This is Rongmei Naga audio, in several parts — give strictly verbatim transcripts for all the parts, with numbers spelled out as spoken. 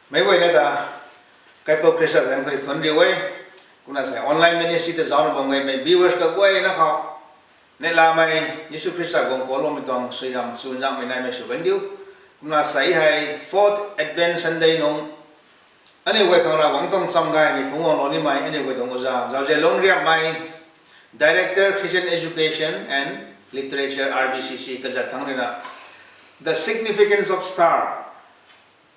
Meic guayna ta kaipouc Khrista zaeng khou rui thuanc riu e. Kumna sa online ministry ta zaucna bam gaymei viewers kaguayna khou neihlamei Jisu Khrista guang paloumei tuang suaihiam chuzaenghmei naimei sw kan diu. Kumna sa hei fourth Advent Sunday nung aniu guay khang Ravguangc tuang cham gaymei phungc guanglou nimei aniu guay tuang uza Zauzianlungc Riamei, Director Christian Education and Literature, R B C C kazat thangc ruina The Significance of Star,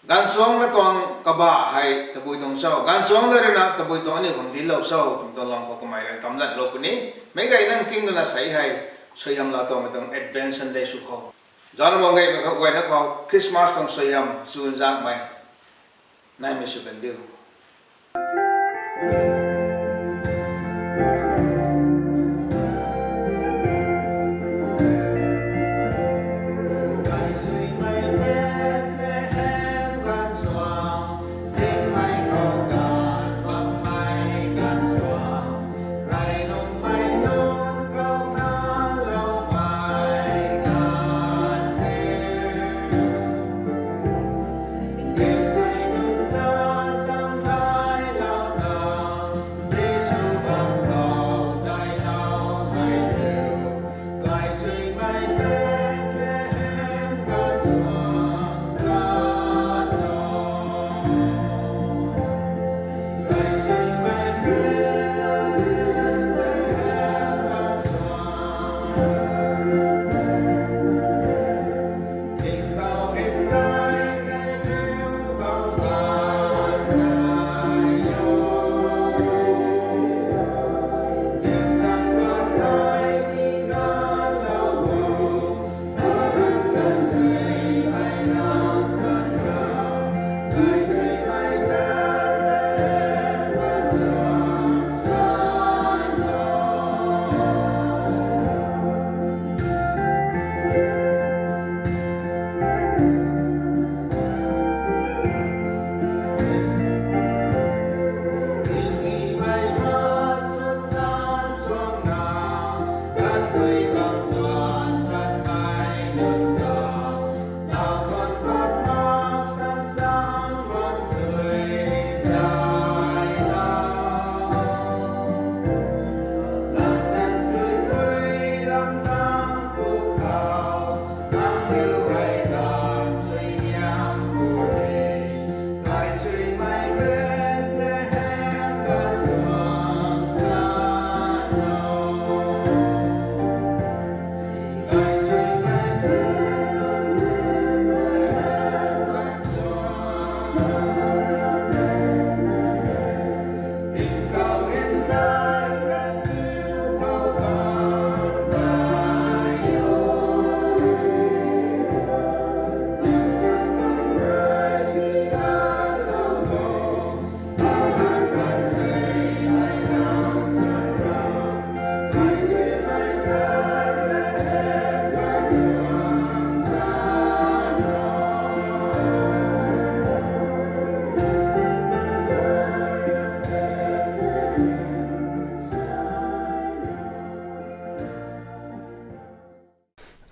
gaanvchuangcna tuang kabah hei tabui tuang cho, gaanvchuangc na ruina tabui tuang aniu khang dinclou cho twmei tuang lam khou kamei rui tamzatlou puni. Meic guayna nking lana sa hei suaihiam laa tuangmei tuang Advent Sunday sw khou zaucna bam gaymei khou guayna khou Christmas tuang suaihiam chuzaenghmei naimei sw kan diu.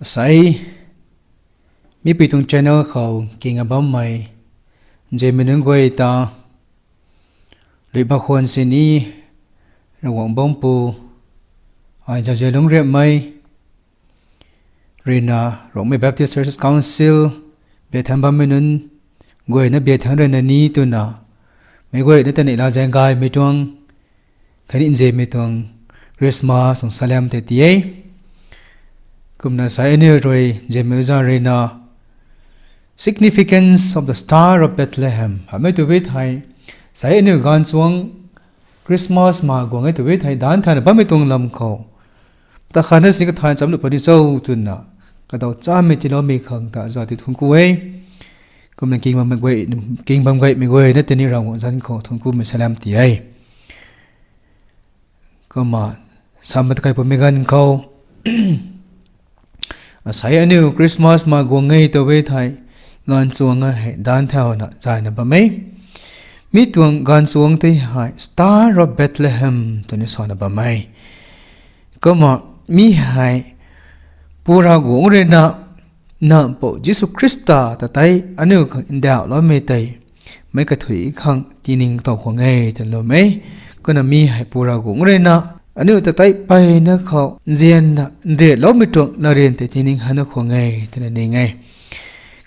Asei, mipui tuang channel khou kinga bammei nzianmei nunc guay ta, lui ma khwan sini, Ravguangc bangc pu, ai Zauzianlungc Riamei, ruina Rongmei Baptist Churches Council, biathan bammei nunc guayna biathan ruina ni twna, meic guayna ta neihla zaeng gaymei tuang, khatni nzianmei tuang Christmas tuang salam tei ti e. Kumna sa aniu rui nzianmei uza ruina Significance of the Star of Bethlehem hamei tw e thei, sa aniu gaanvchuang Christmas ma guang e tw e thei, daanc thana bammei tuang lam khou ta khatna sini kathan cham lu puni cho twna, kadaw chamei tiiloumei khang ta zauc ti thuanc ku e. Kumna king bam guay, king bam gaymei guayna tei ni Ravguangc zanc khou thuanc kumei salam ti e. Kumna, samei ta kaipummei ganv khou, asei aniu Christmas ma guang e tw e thei, gaanvchuang hei daanc thauna zayna bam e. Mi tuang gaanvchuang tei hei Star of Bethlehem twni sana bam e. Kumna, mi hei, Pu Ravguangc ruina, Nac Mpouh Jisu Khrista ta tei aniu khang ndauhloumei tei, meic kathuic khang tining tow khwan e twna lwm e. Kumna mi hei Pu Ravguangc ruina aniu ta tei mpeyna khou nzianna nriatloumei tuang latryan tei tining hana khwan e twna ning e.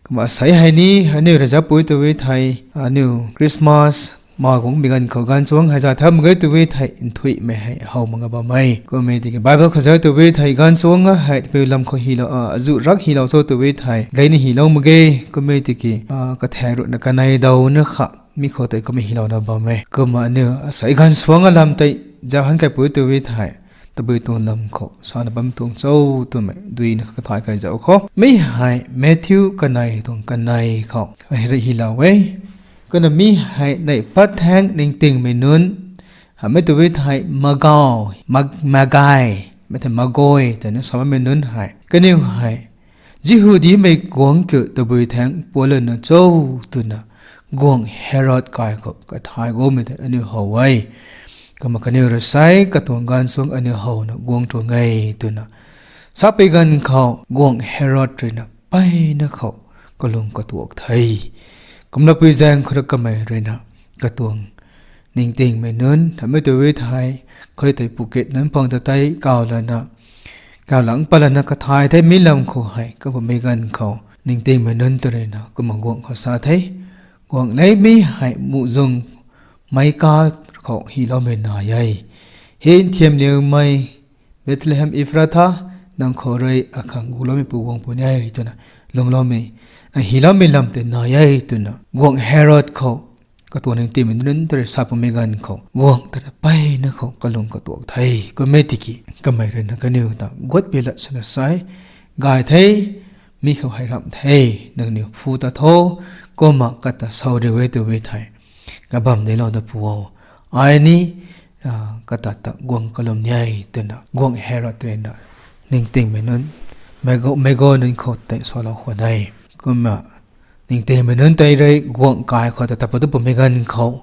Kumna asei hei ni aniu rui zauc pui tw e thei, aniu Christmas ma guangmei ganv khou gaanvchuangc hei zay thau mak ge tw e thei nthuihmei hei how mak nga bam e. Kumna tiki Bible khou zauc tw e thei gaanvchuangc hei tabui lam khou hylou, azuh rak hylou cho tw e thei gayna hylou mak ge. Kumna tiki kathaek ruhna kanei dawna kha mi khou tei kumna hylouna bam e. Kumna aniu asei gaanvchuangc lam tei zauc han kai pui tw e thei tabui tuang lam khou sana bam tuang cho twmei duina kathay kai zauc khou mi hei Matthew kanei tuang kanei khou hei rui hylou e. Kumna mi hei neih pat thaeng ningtingmei nunc, hamei tw e thei Magai, Mag-, Magai, mei thei Magoi twna sa bammei nunc hei kaniw hei Jihudimei guangc kiu tabui thaeng pualana cho twna guangc Herod kai khou kathay guangmei tei aniu how e. Kumna kaniw rui sa e, katuang gaanvchuangc aniu howna guang tuang e twna sapui ganv khou guangc Herod ruina mpeyna khou kalung katuak the. Kumlapui zaeng khou rui kamei ruina katuang ningtingmei nunc, hamei tw e thei khui tei pukit nunc pang ta tei kaw lana, kaw lang pat lana kathay the. Mi lam khou hei kabammei ganv khou ningtingmei nunc tw ruina kumna guangc khou sa the. Guangc lev mi hei muhzwng meic ka khou hyloumei nai e. He nthiamliumei Bethlehem Ephrathah, nang khou rui akhang guloumei pu guang puni e twna lungloumei, hyloumei lam tei nai e twna guangc Herod khou katuang ningtingmei nunc tei rui sa pumei ganv khou guangc tei rui mpeyna khou kalung katuak the. Kumna tiki kamei ruina kaniw ta guat pi lat swna sa e, gay the, mi khou hei ramh the, nangniw phu ta tho, kumna kata sau riu e tw e thei kabam deilou da pu o, ai ni kata ta guang kalum ni e twna guangc Herod ruina ningtingmei nunc, Magai nunc khou tei salou khwan e. Kumna ningtingmei nunc tei rui guangc kai khou ta tat pat tu pumei ganv khou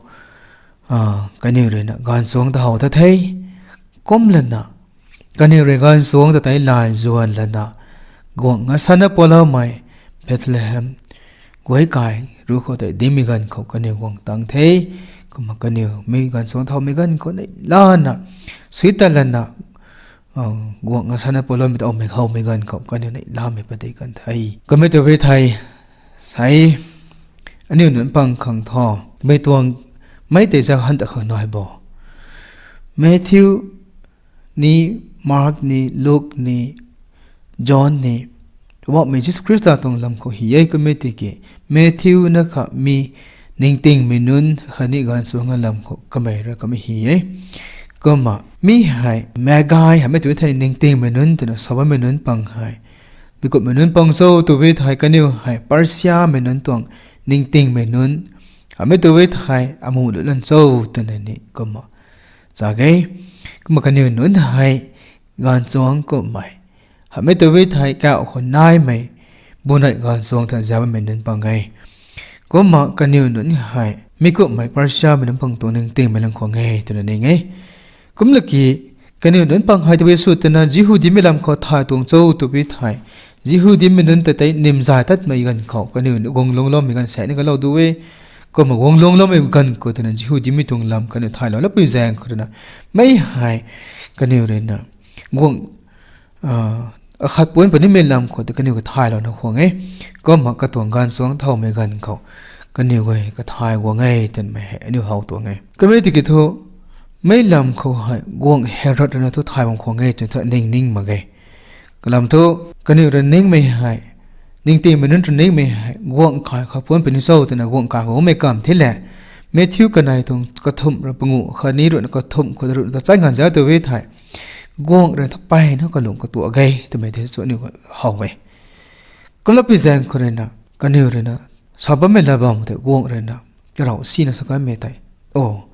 kaniw ruina gaanvchuangc ta how ta the. Kumlana kaniw rui gaanvchuangc ta tei lay zuan lana guangc ngasana pualoumei Bethlehem guay kai ruc khou tei dincmei ganv khou kaniw guang tang the. Kumna kaniw mi gaanvchuangc thowmei ganv khou neih lana sui tat lana guangc ngasana pualoumei ta owmei howmei ganv khou kaniw neih lamei pat di kan the. Kumna tw e thei, sa e, aniu nunc pang khang thu mei tuang, mei tei zauc han ta khang nai bo. Matthew ni, Mark ni, Luke ni, John ni, Poubauhmei Jisu Khrista tuang lam khou hy e. Kumna tiki Matthew na kha mi ningtingmei nunc khatni gaanvchuangc lam khou kamei rui kamei hy e. Kumna mi hei Magai hamei tw e thei ningtingmei nunc twna sa bammei nunc pang hei mi kumhmei nunc pang cho tw e thei kaniw hei Persiamei nunc tuang ningtingmei nunc, hamei tw e thei amu lu lan cho twna ni kumna sa e. Kumna kaniw nunc hei gaanvchuangc kummei, hamei tw e thei kauh khou naimei, bunei gaanvchuangc ta zauc bammei nunc pang e. Kumna kaniw nunc hei mi kumhmei Persiamei nunc pang tuang ningtingmei lam khwan e twna ning e. Kumlaki kaniw nunc pang hei tabui sw twna Jihudimei lam khou thay tuang cho tw e thei, Jihudimei nunc ta tei nimzay tatmei ganv khou kaniw guang lungcloumei ganv sani kalou du e. Kumna guang lungcloumei ganv khou twna Jihudimei tuang lam kaniw thaylou lapui zaeng khou ruina mei hei kaniw ruina guang akhat puanc punimei lam khou tei kaniw kathaylouna khwan e. Kumna katuang gaanvchuangc thowmei ganv khou kaniw guay kathay guang e twmei hei aniu how tuang e. Kumna tiki thu mei lam khou hei guangc Herod ruina thu thay bam khwan e twna thu ning ning mak ge. Kalam thu kaniw rui ningmei hei, ningtingmei nunc rui ningmei hei guangc kai khou puanc puni cho twna guangc kai khou guangmei kamv the le. Matthew kanei tuang kathumh rui panguh khatni ruhna kathumh khou ruhna ta chai nganv zauc tw e thei guangc rui thu mpeyna kalung katuak e twmei tei chu aniu how e. Kumlapui zaeng khou ruina kaniw ruina sa bammei lat bam tei guangc ruina karau sina sa kanmei tei, o,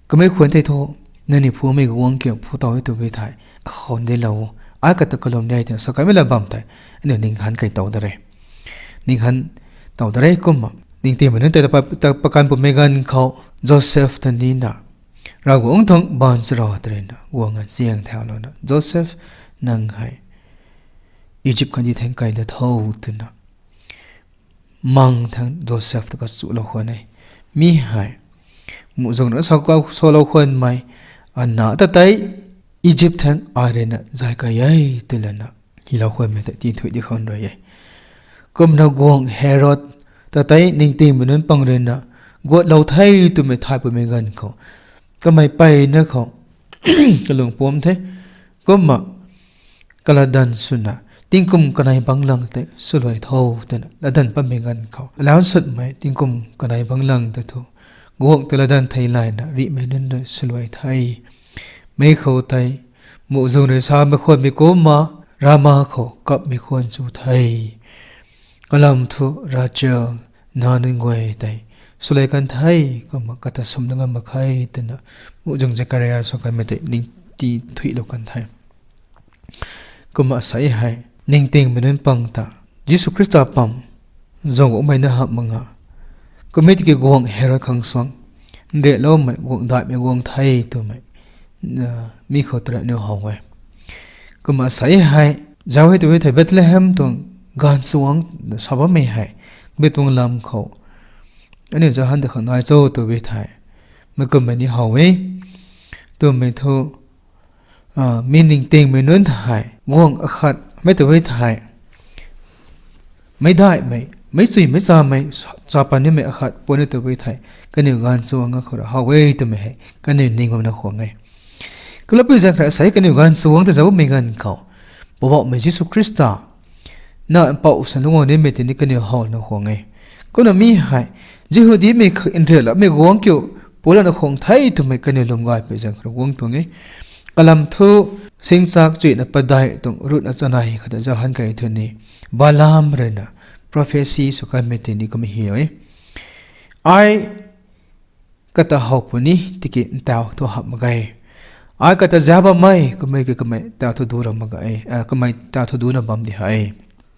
kamei khwan tei thu nangniw phumei guangc kiu phu tow e tw e thei akhou deilou, ai kata kalum de twna sa kanmei lat bam tei aniu ning han kai tow da re. Ning han tow da re. Kumna ningtingmei nunc tei ta pakan pumei ganv khou Joseph ta nina Ravguangc tuang baanchara ta ruina guang nganv chiang thaulouna, Joseph, nang hei Egypt kandih thangc kai da tho twna mang thangc Joseph ta kachuhlou khwan e. Mi hei muhzwng na sa kau salou khwanmei, ana ta tei Egypt thangc ai rui na zay kai e twlana hilou khwanmei tei tinthuih di khang rui e. Kumna guangc Herod ta tei ningtingmei nunc pang rui na guatlou the twmei thay pumei ganv khou, kamei peyna khou kalung pum the. Kumna kalatdanv swna tingkum kanei bangc lang tei swluai tho twna latdanv patmei ganv khou, alau sutmei tingkum kanei bangc lang tei thu guangc ta latdanv thei layna rihmei nunc rui swluai the. Mi khou tei muhzwng rui samei khwanmei kumna Rama khou kapmei khwan chu the. Kalam thu Rachel nac nunc guay tei swluai kan the, kumna kata sum na ngam mak khe twna muhzwng Zekaria sa kanmei tei ning tinthuihlou kan the. Kumna asei hei ningtingmei nunc pang ta Jisu Khrista pam zauc guangmei na hamh mak nga, kummei tiki guangc Herod khang suang nriakloumei guangc daihmei guang the twmei mi khou tei aniu how e. Kumna asei hei zauc hei tu e thei Bethlehem tuang gaanvchuangc sa bammei hei mi tuang lam khou aniu Johan ta khang nai cho tu e thei, mei kumhmei ni how e. Twmei thu mi ningtingmei nunc hei guangc akhat mei tu e thei, meic daihmei, meic chuy meic chamei, cha pan nimei akhat puni tu e thei, kaniw gaanvchuangc khou rui how e twmei hei kaniw ning bamna khwan e. Kumlapui zaeng khou rui asei kaniw gaanvchuangc ta zauc bammei ganv khou Poubauhmei Jisu Khrista na mpouh san lungc nimei tini kaniw howna khwan e. Kumna mi hei Jihudimei kha nriakloumei guangc kiu pulana khwan the twmei kaniw lwm gaypui zaeng khou rui guang tuang e. Kalam thu singchak chuyna padeih tuang ruhna chanei khat ta Johan kai thu ni Balaam rui na prophecy sw kanmei tini kumna hi e. Ai kata how puni tiki ntauh thu hamh mak ge. Ai kata zauc bammei kummei ki kamei tauh thu du ra mak ge, kamei tauh thu duna bam di hei.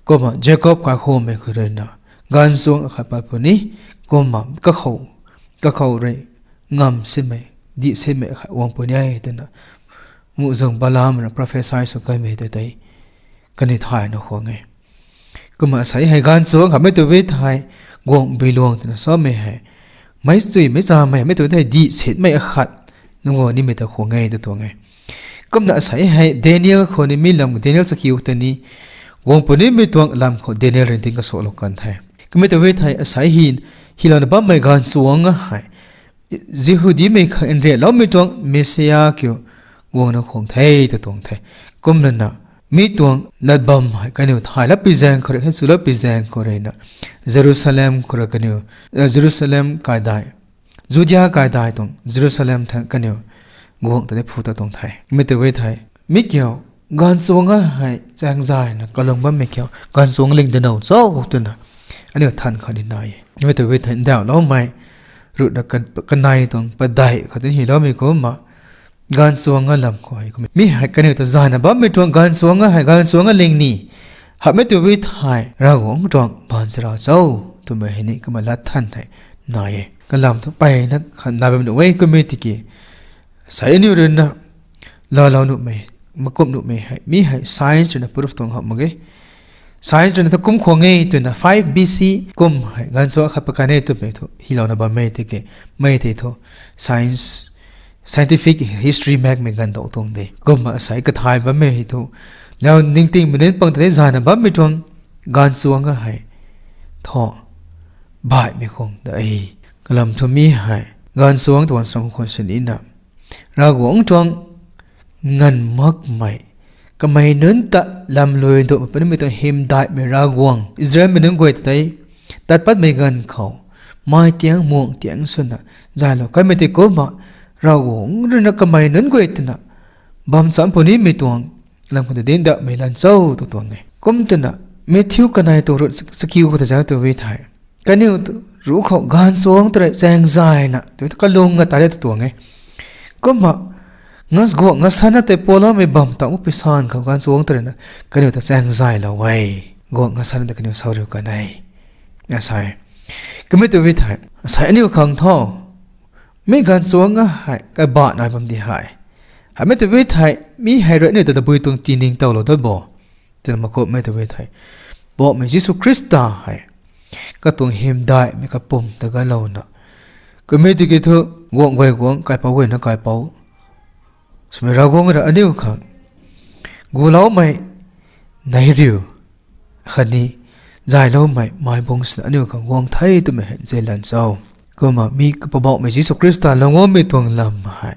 Kumna Jakob kaikhwangmei khou rui na gaanvchuangc akhat pat puni, kumna kakhou, kakhou rui ngam simei, dih simei akhat guang puni e twna muhzwng Balaam rui prophecy sw kanmei tei tei kaniw thayna khwan e. Kumna asei hei gaanvchuangc kha mei tu e thei guangc biluang twna samei hei meic chuy meic chamei mei tu e thei dih sinmei akhat lungc nimei ta khwan e tu tuang e. Kumna asei hei Daniel khou ni mi lam Daniel chakiu ta ni guang punimei tuang lam khou Daniel rui tin kasalou kan the. Kummei tu e thei asei hi, hilouna bammei gaanvchuangc hei Jihudimei kha nriakloumei tuang Messia kiu guangna khwan the tu tuang the. Kumlana mi tuang lat bam hei kaniw thay lapui zaeng khou rui, hei chu lapui zaeng khou rui na Jerusalem khou rui kaniw, Jerusalem kaidai, Judia kaidai tuang Jerusalem thangc kaniw guangc ta tei phu ta tuang the. Mei tu e thei mi kiu gaanvchuangc hei chaeng zayna kalung bammei kiu gaanvchuangc ling da now cho twna aniu than khou ni nai e. Mei tu e thei ndauhloumei ruhna kanei tuang padeih khou tin hiloumei kumna gaanvchuangc lam khou hei kummei mi hei kaniw ta zayna bammei tuang gaanvchuangc hei gaanvchuangc ling ni hamhmei tu e thei Ravguangc tuang baanchara cho twmei hei ni kumna lat than hei nai e. Kalam thu peyna khat nai bam nuh e kummei tiki asei aniu rui na laalou nuhmei, makumh nuhmei hei mi hei science rui na proof tuang hamh mak ge. Science rui na thu kum khwan e twna five B C kum hei gaanvchuangc khat pat kan e twmei thu hilouna bammei tiki mei tei thu science, scientific history makmei ganvdauh tuang de. Kumna asei kathay bammei hei thu lau ningtingmei nunc pang ta tei zayna bammei tuang gaanvchuangc hei thu baihmei khang da e. Kalam thu mi hei gaanvchuangc tuang sam khwan sinina Ravguangc tuang nganv makmei, kamei nunc ta lamlui duhmei punimei tuang hymdaihmei Ravguangc Israelmei nunc guay ta tei tat patmei ganv khou mei tiang muang tiang swna zaylou kanmei tei kumna Ravguangc rui na kamei nunc guay twna bam cham punimei tuang lam khou ta dinc datmei lan cho tu tuang e. Kum twna Matthew kanei tuang ruh chakiu khou ta zauc tu e thei kaniw ruh khou gaanvchuangc ta rui chaeng zayna tu kalung nga ta re tu tuang e. Kumna guangc ngasanna tei paloumei bam ta mupui san khou gaanvchuangc ta rui na kaniw ta chaeng zaylou e. Guangc ngasanna ta kaniw sauriu kan e. Asei kummei tu e thei asei aniu khang thu mi gaanvchuangc hei kabah nai bam di hei hamhmei tu e thei mi hei rui aniu ta tabui tuang tiningtowlou dat bo twna makumhmei tu e thei Poubauhmei Jisu Khrista hei katuang hymdaihmei kapwm ta galouna Kummei tiki thu guangc guay guangc, kaipouc guayna kaipouc swmei Ravguangc rui aniu khang guloumei neih riu khatni zayloumei mei bung sina aniu khang guang the twmei hei nzianlan cho. Kumna mi Poubauhmei Jisu Khrista lungc guangmei tuang lam hei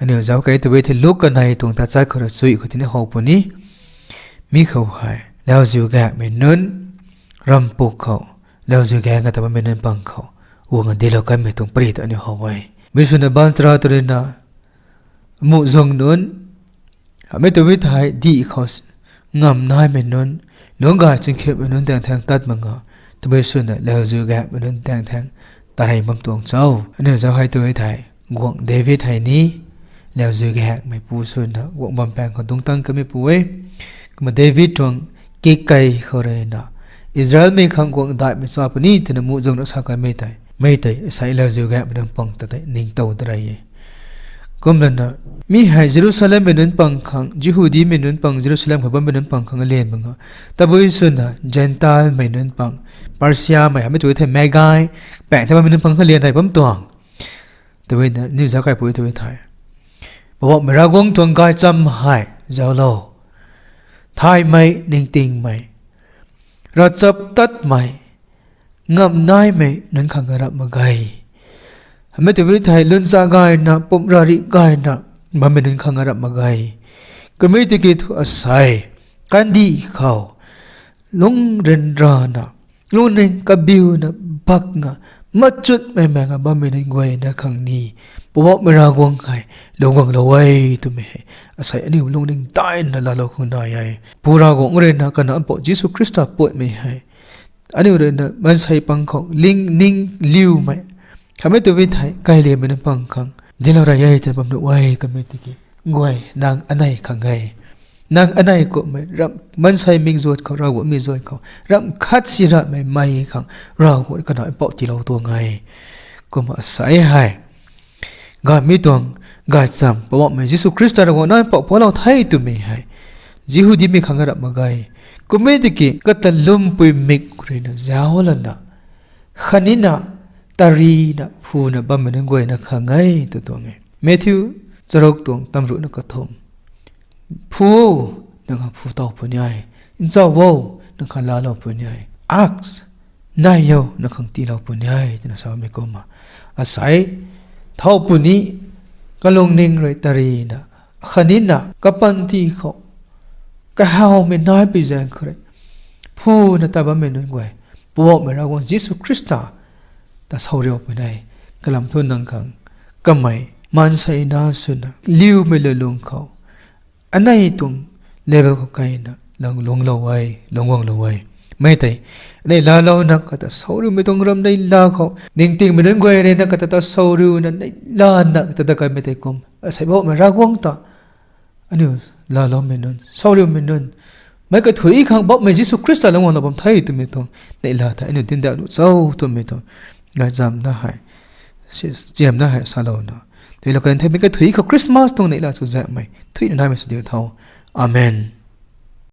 aniu zauc kei tw e thei Luk kanei tuang tachat khou rui chuy khou tini how puni. Mi khou hei lauziu gaenghmei nunc, ramh puk khou lauziu gaeng kata bammei nunc pang khou guangna dilou kanmei tuang pary ta aniu how e. Mi swna baanchara tw ruina muhzwng nunc, hamei tw e thei dih khou ngamv naimei nunc, lungc gay chunkhiammei nunc taeng thaeng tat mak nga, tabui swna lauziu gaenghmei nunc taeng thaeng tarei bam tuang cho. Aniu zauc hei tw e thei guangc David hei ni lauziu gaenghmei pu swna guangc bam paeng khou dungc tang kamei pu e. Kumna David tuang kikei khou ruina Israelmei khang guangc daihmei cha puni twna muhzwng na sa kanmei tei, mei tei asei lauziu gaenghmei nunc pang ta tei ningtow da rey e. Kumlana mi hei Jerusalemmei nunc pang khang, Jihudimei nunc pang, Jerusalem khou bammei nunc pang khang alan mak nga, tabui swna Gentilemei nunc pang, Persiamei, hamei tw e thei Magi, paeng thei bammei nunc pang khang alan rey bam tuang. Tw e na, aniu zauc kaipui tw e thei Poubauhmei Ravguangc tuang gaychamv hei zauclou. Thaymei, ningtingmei, ravchaptatmei, ngamv naimei nunc khang arap mak ge. Hamei tw e thei lungzah gayna, pumc rari gayna bammei nunc khang arap mak ge. Kummei tiki thu asei kandih khou lungh ryanrana, lungning kabiuna, bak nga, machutmei mei nga bammei nunc guayna khang ni Poubauhmei Ravguangc hei lungc guanglou e twmei hei asei aniu lungning daihna laalou khang nai e. Pu Ravguangc ruina Kanac Mpouh Jisu Khrista patmei hei aniu ruina maansei pang khou ling ning liumei, hamei tw e thei kailiamei nunc pang khang dilou rey e twna bam nuh e. Kummei tiki guay, nang anei khang e. Nang anei kumhmei ramh, maansei mikzuat khou, Ravguangc mikzuat khou ramh khat si ramei mei khang Ravguangc Kanac Mpouh tiilou tuang e. Kumna asei hei gaymei tuang gaychamv Poubauhmei Jisu Khrista Ravguangc Kanac Mpouh paulou the twmei hei Jihudimei khang arap mak ge. Kummei tiki kata lwmpui mik ruina zauc lana, khatnina, tarina, phuna bammei nunc guayna khang e tw tuang e. Matthew charuk tuang tamruhna kathumh. Phu o, nang khang phu tow puni e. Nchauh o, nang khang laalou puni e. Ask, nai o, nang khang tiilou puni e twna samei kumna, asei thow puni, kalungning rui tarina, khatnina, kapanty khou kahawmei naipui zaeng khou rui phuna ta bammei nunc guay Poubauhmei Ravguangc Jisu Khrista ta sawriu puni e. Kalam thu nang khang kamei maansei na swna liumei lulung khou anei tuang level khou kaina lang lungclou e, lungc guanglou e. Mei tei anei laalouna kata sawriumei tuang ram neihla khou ningtingmei nunc guay ruina kata ta sawriuna neihlana kata ta kanmei tei kum, asei Poubauhmei Ravguangc ta aniu laaloumei nunc, sawriumei nunc, meic kathuic khang Poubauhmei Jisu Khrista lungc guanglou bam the twmei tuang neihla tei aniu dindauh nuh cho twmei tuang gaychamv na hei, si, chiamna hei salouna, tei lou kan the. Meic kathuic khou Christmas tuang neihla chuzaenghmei thuina naimei sw diu tho. Amen.